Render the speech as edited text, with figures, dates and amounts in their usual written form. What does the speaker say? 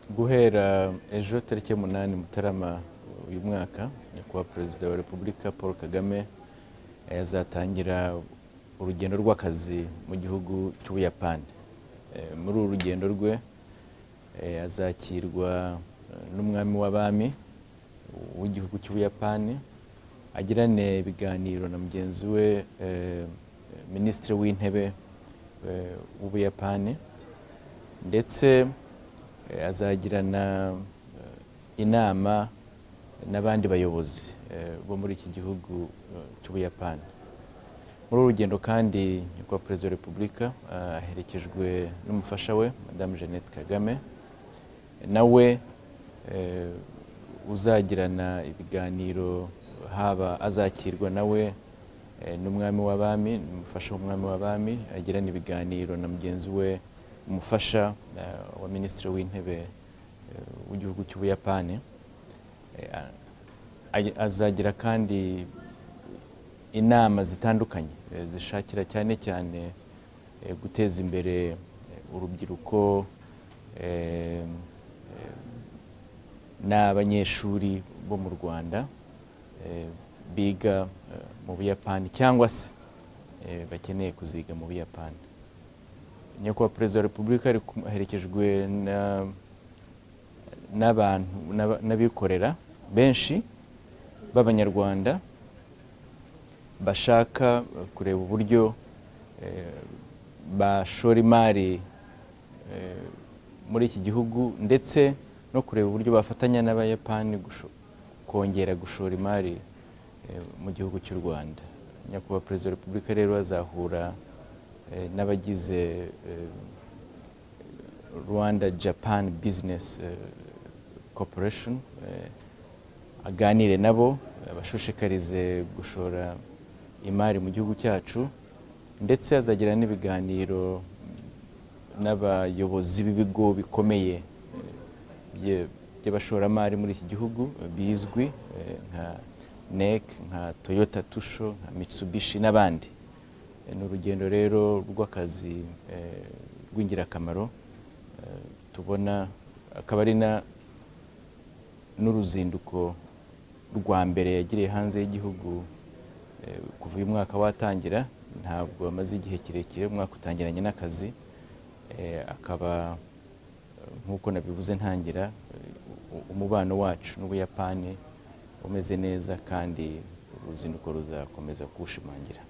Guhera ejo tariki 8 Mutarama uyu mwaka, Nyakubahwa Perezida wa Repubulika Paul Kagame azatangira urugendo rw'akazi mu gihugu cy'Ubuyapani. Muri uru rugendo rwe azakirwa n'umwami w'abami w'igihugu cy'Ubuyapani, agirane ibiganiro na mugenzi we Minisitiri w'Intebe w'Ubuyapani, ndetse azagirana inama n'abandi bayobozi bo muri iki gihugu cy'Ubuyapani. Muri uru rugendo kandi, Nyakubahwa Perezida wa Repubulika aherekejwe n'umufasha we, Madamu Jeannette Kagame, nawe uzagirana ibiganiro, haba azakirwa nawe n'umwami w'abami, n'umufasha w'umwami w'abami, agirana ibiganiro na mugenzi we, umufasha wa Minisitiri w'Intebe w'igihugu cy'Ubuyapani. Azagira kandi inama zitandukanye zishakira cyane cyane guteza imbere urubyiruko n'abanyeshuri bo mu Rwanda biga mu Buyapani cyangwa se bakeneye kuziga mu Buyapani. Nyakubahwa Perezida wa Repubulika aherekejwe n'abantu n'abikorera benshi b'Abanyarwanda bashaka kureba uburyo bashora imari muri iki gihugu, ndetse no kureba uburyo bafatanya n'Abayapani kongera gushora imari mu gihugu cy'u Rwanda. Nyakubahwa Perezida wa Repubulika rero azahura n'abagize Rwanda Japan Business Corporation, aganire nabo, abashishikarize gushora imari mu gihugu cyacu, ndetse azagira n'ibiganiro n'abayobozi b'ibigo bikomeye by'abashoramari muri iki gihugu bizwi nka NEC, nka Toyota Tsusho, nka Mitsubishi n'abandi. Ni urugendo rero rw'akazi rw'ingirakamaro tubona, akaba ari n'uruzinduko rwa mbere yagiriye hanze y'igihugu kuva uyu mwaka watangira. Ntabwo amaze igihe kirekire, umwaka utangiranye n'akazi, akaba nk'uko nabivuze ntangira, umubano wacu n'Ubuyapani umeze neza kandi uruzinduko ruzakomeza kuwushimangira.